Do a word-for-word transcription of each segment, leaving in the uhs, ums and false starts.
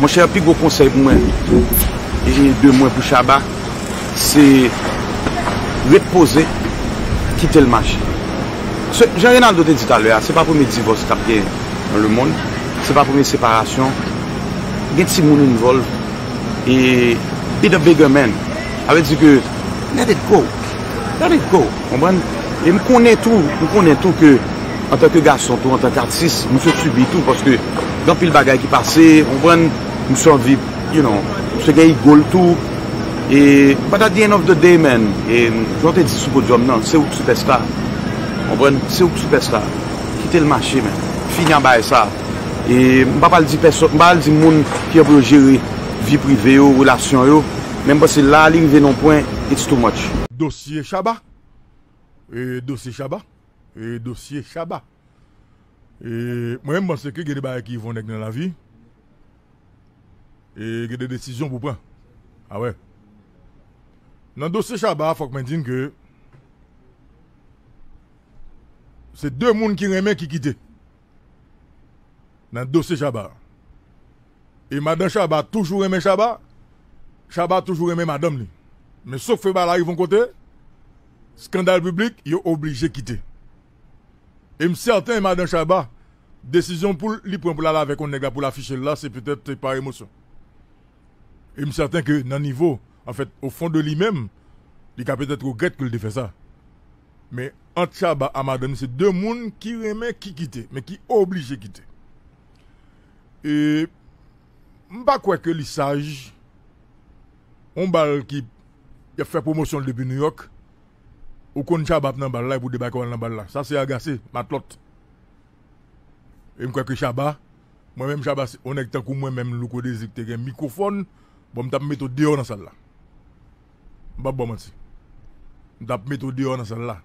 Monchè, pi gwo konsèy pou mwen, e de mwen pou Shabba, se ret poze, kite l mache. Se, jan Reynaldo te di talè a, se pa premye divòs k ap gen nan lemonn, se pa premye separasyon, gen timoun involve, e be the bigger man. Sa vle di ke let it go, let it go, konprann? E m konnen tou, m konnen tou ke antanke gason tou, antanke atis, misye sibi tou, paske gen anpil bagay ki pase, konprann? Misye anvi, you know, misye gen ego l tou. E, but at the end of the day, man, e, jan w te di sou podyòm nan, se ou k sipèsta. Konprann? Se ou k sipèsta. Kite l mache, man. Fini a bagay sa. E, m pa pral di pèsòn, m pa pral di moun ki jan pou yo jere vi prive yo, relasyon yo, men m panse la li rive nan yon pwen, it's too much. Dosye Shabba. E, dosye Shabba. E, dosye Shabba. E, mwen menm, m panse ke gen de bagay ki rive yon nèg nan lavi. E, gen de desizyon pou pran. A wè. Nan dosye Shabba, fòk mwen di n ke se de moun ki renmen ki kite. Nan dosye Shabba. E madan Shabba toujou renmen Shabba. Shabba toujou renmen madanm li. Men sof ke bagay la rive yon kote, eskandal piblik, yo oblije kite. E m sèten madan Shabba, desizyon pou l, li pran pou l ale avèk yon nèg la pou l afiche l la, se petèt se pa emosyon. E m sèten ke nan nivo, anfèt, o fon de li menm, li ka petèt regrèt ke l te fè sa. Men ant Shabba a madanm li, se de moun ki renmen ki kite, men ki oblije kite. E m pa kwè ke li saj, yon bal ki, y ap fè pwomosyon l depi Nouyòk, ou konn Shabba ap nan bal la, epi w debake w al nan bal la. Sa se agase, matlòt. E m kwè ke Shabba, mwen menm Shabba, se yon nèg tankou mwen menm, Louko Dezi, ki te gen mikwofòn, bon, m t ap mete w deyò nan sal la. M p ap ba w manti. M t ap mete w deyò nan sal la.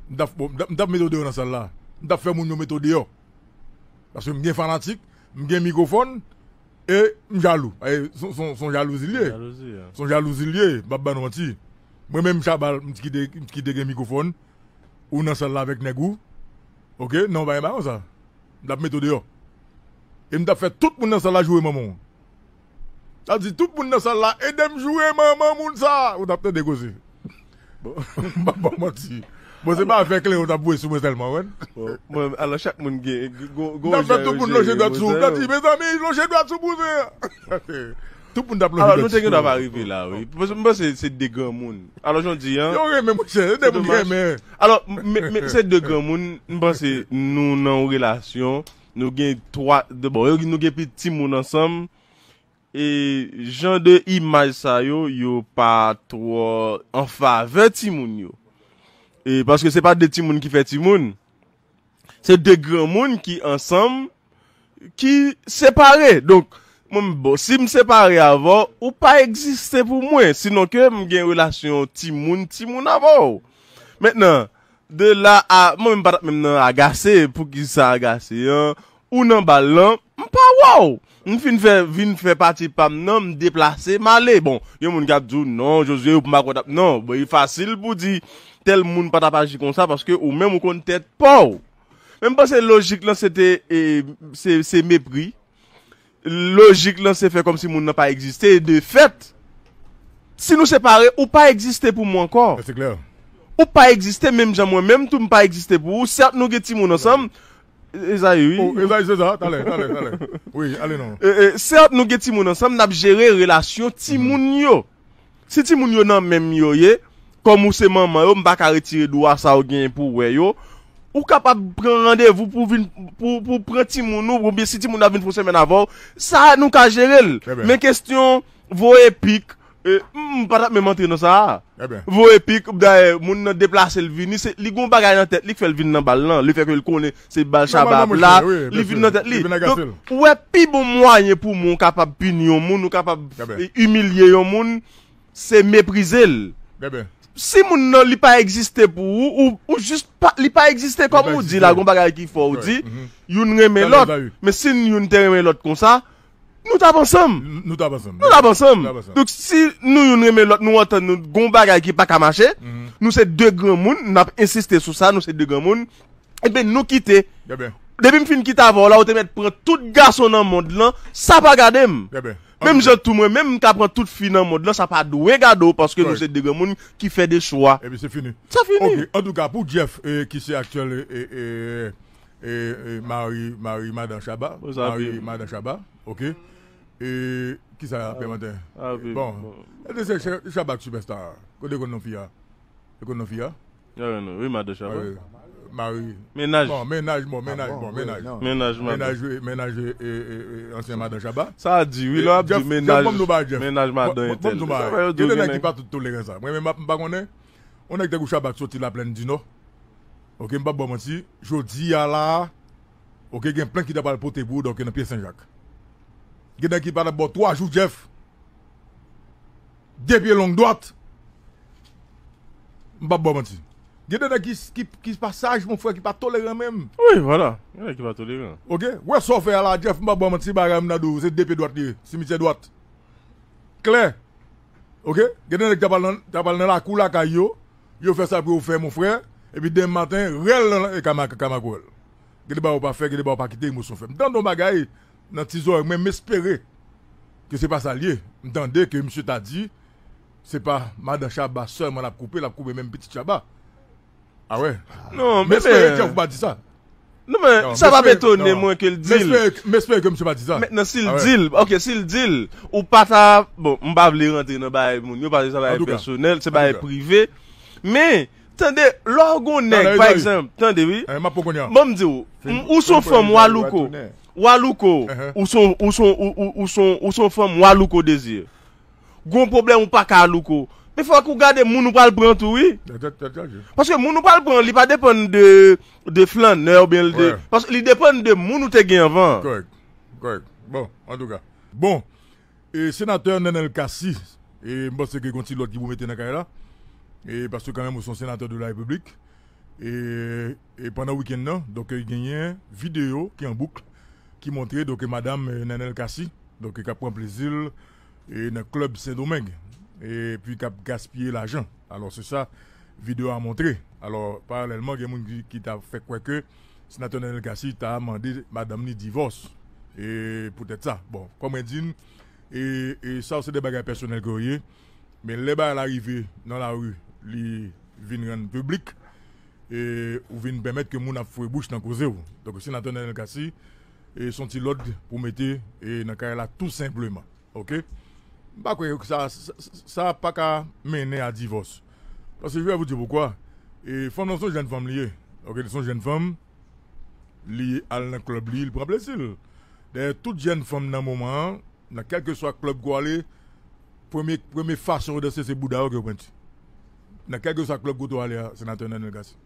M t ap, bon, m t ap, m t ap mete w deyò nan sal la. M t ap fè moun yo mete w deyò. Paske m gen fanatik, m gen mikwofòn, e m jalou. E, son, son, son jalouzi l ye. Jalouzi, ya. Son jalouzi l ye, m p ap ba nou manti. Mwen menm, Shabba, m t kite, m t kite gen mikwofòn, ou nan sal la avèk nèg ou. Oke? Non, pa gen bagay konsa. M t ap mete w deyò. E m t ap fè tout moun nan sal la joure manman w. Sa di, tout moun nan sal la, ede m joure manman moun sa! Ou t ap tande koze. Bon, m p ap ba w manti. Bon, se pa afè kleren w t ap voye sou mwen sèlman, wen. Bon, mwen, alò, chak moun gen, gon, gon jan yo jere mo sa yo. M t ap fè tout moun lonje dwèt sou, gad, mezanmi, lonje dwèt sou bouzen an. Tout moun t ap lonje dwèt sou. Alò, nou te gen dwa pa rive la, wi. Paske m panse se de granmoun. Alò, jan w di an. Yo renmen, monchè, se de moun ki renmen. Alò, m, m, m, se de granmoun, m panse nou nan yon relasyon, nou gen twa, de, bon, yo, nou gen pi timoun ansanm, e jan de imaj sa yo, yo pa twò an favè timoun yo. E paske se pa de timoun ki fè timoun, se de granmoun ki ansanm, ki separe. Donk, mwen, bon, si m separe avè w, ou pa egziste pou mwen, sinon ke m gen relasyon timoun, timoun avè w. Mentnan, de la a, mwen menm pa t ap menm nan agase, poukisa agase an, ou nan bal lan, m pa wè w. M fin fè, vin fè pati pa m nan, m deplase, m ale. Bon, gen moun k ap di w, "Non, Josué, ou pa kwè t ap," non, bon, e fasil pou di, tèl moun pa t ap aji konsa, paske ou menm ou konn tèt pa w. Men m panse lojik lan se te, e, se, se mepri. Lojik lan se fè kòmsi moun nan pa egziste. E de fèt, si nou separe, ou pa egziste pou mwen ankò. Sa se klè. Ou pa egziste menm jan mwen menm tou m pa egziste pou ou. Sèt, nou gen timoun ansanm. Ezayi, wi. Oh, Ezayi, se sa. Talè, talè, talè. Wi, ale non. E, e, sèt, nou gen timoun ansanm, n ap jere relasyon timoun yo. Si timoun yo nan men m yo ye, kòm ou se manman yo, m pa ka retire dwa sa ou genyen pou w wè yo. Ou kapab pran randevou pou vin, pou, pou pran timoun ou, oubyen si timoun nan vin fè yon semèn avè w, sa nou ka jere l. Trè byen. Men kesyon voye pik, e, m, m pa t ap menm antre nan sa a. Trè byen. Voye pik, dayè, moun nan deplase l vini, se, li gon bagay nan tèt li k fè l vin nan bal lan, lefètke l konnen se bal Shabba ap la, li vin nan tèt li. Donk, ou wè pi bon mwayen pou moun kapab pini yon moun, ou kapab, e, imilye yon moun, se meprize l. Si moun nan li pa egziste pou ou, ou, ou jis pa, li pa egziste kòm ou di la, gon bagay ki fò ou di, youn renmen lòt. Men si youn te renmen lòt konsa, nou t ap ansanm. Nou t ap ansanm. Nou t ap ansanm. Donk si nou youn renmen lòt, nou antann nou, gon bagay ki pa ka mache, nou se de granmoun, n ap ensiste sou sa, nou se de granmoun, enben nou kite. Depi m fin kite avè w la, ou te mèt pran tout gason nan mond lan, sa pa gade m. Menm jan tou mwen menm, m ka pran tout fi nan mond lan, sa pa dwe gade w, paske nou se de granmoun ki fè de chwa. Epi se fini. Sa fini. Ok, antouka, pou Jeff, eh, ki se aktyèl, eh, eh, eh, eh, mari, mari madan Shabba, mari madan Shabba, ok. Eh, ki sa, Pèmanten? Bon, e se Shabba k sipèsta. Kote konn non fi a? Yo konn non fi a? Wi, madan Shabba. Mari. Mennaj. Bon, mennaj, bon, mennaj, bon, mennaj. Mennaj madan. Mennaj, eh, eh, eh, ansyen madan Shabba. Sa a di, wi, lè w ap di mennaj, mennaj madan entèl. Sa fè yo di w gen nèg ki pa tout toleran sa. Mwen menm, m pa konnen. On nèg tankou Shabba k soti Laplèn di Nò. Ok, m p ap ba w manti. Jodi a la, ok, gen plent ki ta pral pote pou ou, donk, nan pye Senjak. Gen nèg ki pa t ap ba w twa jou, Jeff. De pye long dwat. M p ap ba w manti. Gen de nèg ki, ki, ki pa saj, mon frè, ki pa toleran menm. Wi, vwala. Gen nèg ki pa toleran. Ok? Wè sa w fè a la, Jeff, m p ap ba w manti, bagay m nan do, se de pye dwat li ye, simityè dwat. Klè. Ok? Gen de nèg t ap al nan, t ap al nan lakou lakay yo, yo fè sa pou yo fè, mon frè, epi demen maten, rèl nan, e kama, kama kwèl. Gen de bagay ou pa fè, gen de bagay ou pa kite emosyon fè. M tande yon bagay nan ti zòrèy mwen, m espere ke se pa sa l ye. M tande ke misye ta di, se pa madan Shabba sèlman l ap koupe, l ap koupe menm pitit Shabba. A wè. Non, men, men, Jeff pa di sa. Non, men sa p ap etone mwen ke l di l. M espere, m espere ke misye pa di sa. Mentnan, si l di l, ok, si l di l, ou pa ta, bon, m pa vle rantre nan bagay moun yo, paske sa bagay pèsonèl, se bagay prive. Men, tande, lè w gon nèg, pa egzanp, tande, wi. Ban m di w, ou s on fanm, w a louko. W a louko. Ou s on, ou s on, ou, ou, ou s on, ou s on fanm, w a louko dezi. Gon pwoblèm ou pa ka louko. Men fòk ou gade moun ou pral pran tou, wi. Paske moun ou pral pran, li pa depann de, de flannè oubyen l de, paske li depann de moun ou te gen anvan. Kòrèk. Kòrèk. Bon, antouka. Bon, e, senatè Nenel Cassy, e, m panse ke gon ti lòd ki pou mete nan kay la. E, paske kanmenm ou se yon senatè de la Repiblik. E, e pandan wikenn nan, donk, genyen videyo ki an bouk ki montre, donk, madanm, e, Nenel Cassy, donk, k ap pran plezi l, e, nan klèb Sendomeng, epi k ap gaspiye lajan. Alò, se sa videyo a montre. Alò, paralèlman, gen moun ki, ki ta fè kwè ke senatè Nenel Cassy ta mande madanm li divòs, e, poutèt sa. Bon, kòm mwen di n, e, e sa yo se de bagay pèsonèl ke yo ye, men lè bagay la rive nan lari, li vin rann piblik, e ou vin pèmèt ke moun ap foure bouch nan koze w. Donk, senatè Nenel Cassy, e se yon ti lòd pou mete, e nan kay la tou senpleman. Ok? M pa kwè ke sa, sa, sa, sa pa ka mennen a divòs. Paske je vais vous dire pourquoi. E fanm nan se yon jèn fanm li ye. Ok, li se yon jèn fanm, li al nan klèb li, li pran plezi l. Dayè, tout jèn fanm nan moman an, nan kèlkeswa klèb ke w ale, premye, premye fason yo danse, se bouda yo ke yo pwenti. Nan kèlkeswa klèb kote w ale a, senatè Nenel Cassy.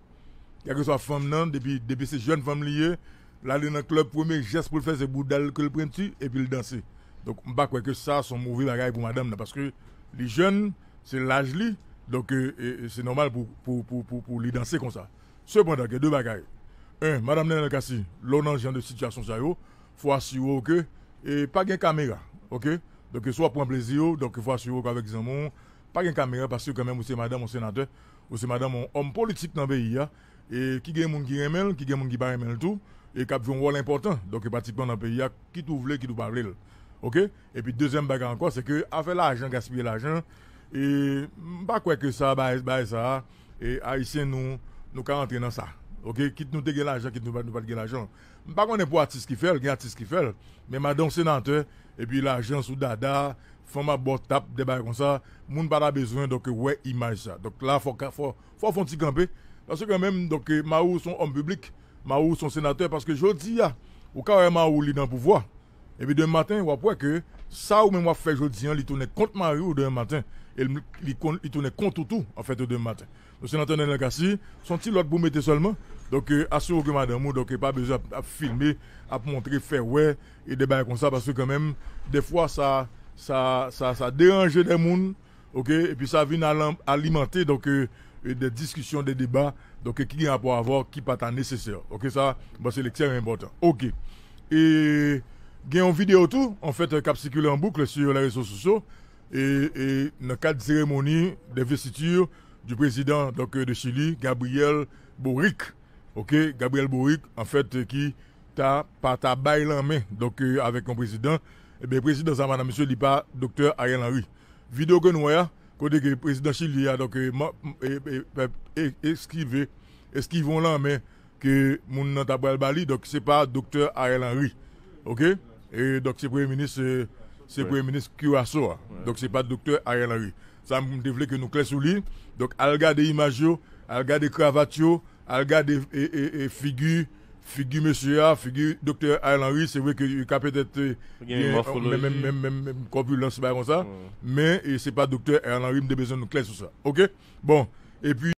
Kèlkeswa fanm nan, depi, depi se jèn fanm li ye, l ale nan klèb, premye jès pou l fè, se bouda l ke l pwenti, epi l danse. Donk, m pa kwè ke sa se yon move bagay pou madanm nan, paske li jèn, se laj li, donk, e, e, e se nòmal pou, pou, pou, pou, pou li danse konsa. Sepandan, gen de bagay. En, madanm Nenel Cassy, lè w nan jan de sitiyasyon sa yo, fò asire w ke, e, pa gen kamera, ok? Donk, si w ap pran plezi w, donk, fò asire w ke avèk zanmi w, pa gen kamera, paske kanmenm ou se madanm yon senatè, ou se madanm yon òm politik nan peyi a, e ki gen moun ki renmen l, ki gen moun ki pa renmen l tou, e k ap jwe yon wòl enpòtan, donk, pratikman nan peyi a, kit ou vle, kit ou pa vle l. Ok? Epi dezyèm bagay ankò, se ke afè lajan, gaspiye lajan, e m pa kwè ke sa, bagay, bagay sa a, e Ayisyen nou, nou ka rantre nan sa. Ok? Kit nou te gen lajan, kit nou pa, nou pa t gen lajan. M pa konnen pou atis ki fè l, gen atis ki fè l, men madan w senatè, epi lajan sou dada, fanm ap ba w tap, de bagay konsa, moun pa ta bezwen, donk, wè imaj sa. Donk, la, fò, fò, fò w fè yon ti kanpe, paske kanmenm, donk, mari w se yon òm piblik, mari w se yon senatè, paske jodi a, ou ka wè mari w li nan pouvwa, epi demen maten, w ap wè ke sa ou menm w ap fè jodi a, li tounen kont mari w demen maten. E li, li kon-, li tounen kont ou tou, anfèt, demen maten. Donk, senatè Nenel Cassy, se yon ti lòd pou mete sèlman. Donk, e, asire w ke madanm ou, donk, e, pa bezwen ap, ap filme, ap montre, fè wè, e de bagay konsa, paske kanmenm, dèfwa, sa, sa, sa, sa deranje de moun, ok, epi sa vin alan-, alimante, donk, e, e de diskisyon, de deba, donk, e ki gen rapò avè w, ki pa ta nesesè. Ok, sa, m panse li ekstrèmman enpòtan. Ok. E gen yon videyo tou, anfèt, k ap sikile an bouk sur les réseaux sociaux, e, e nan kad seremoni de vestiti du président, donc, de Chili, Gabriel Boric. Ok, Gabriel Boric, anfèt, ki ta pa ta bay lanmen, donk, euh, avèk yon prezidan, ebyen, prezidan sa, madanm, mesye, li pa Doktè Ariel Henry. Videyo ke nou wè a, kote ke prezidan Chili a, donk, euh, ma- m- e- e- e- e- eskive, eskive yon lanmen ke moun nan ta pral ba li, donk, se pa Doktè Ariel Henry. Oke? E donk, se premye minis, euh, se premye minis Curaçao a. Donk, se pa Doktè Ariel Henry. Sa, m te vle ke nou klè sou li. Donk, al gade imaj yo, al gade kravat yo, al gade e, e, e, figi, figi mesye a, figi Doktè Ariel Henry, se vre ke li ka petèt, e, gen menm, menm, menm, menm kòpilans, bagay konsa. Men, e, se pa Doktè Ariel Henry, m te bezwen nou klè sou sa. Oke? Bon, epi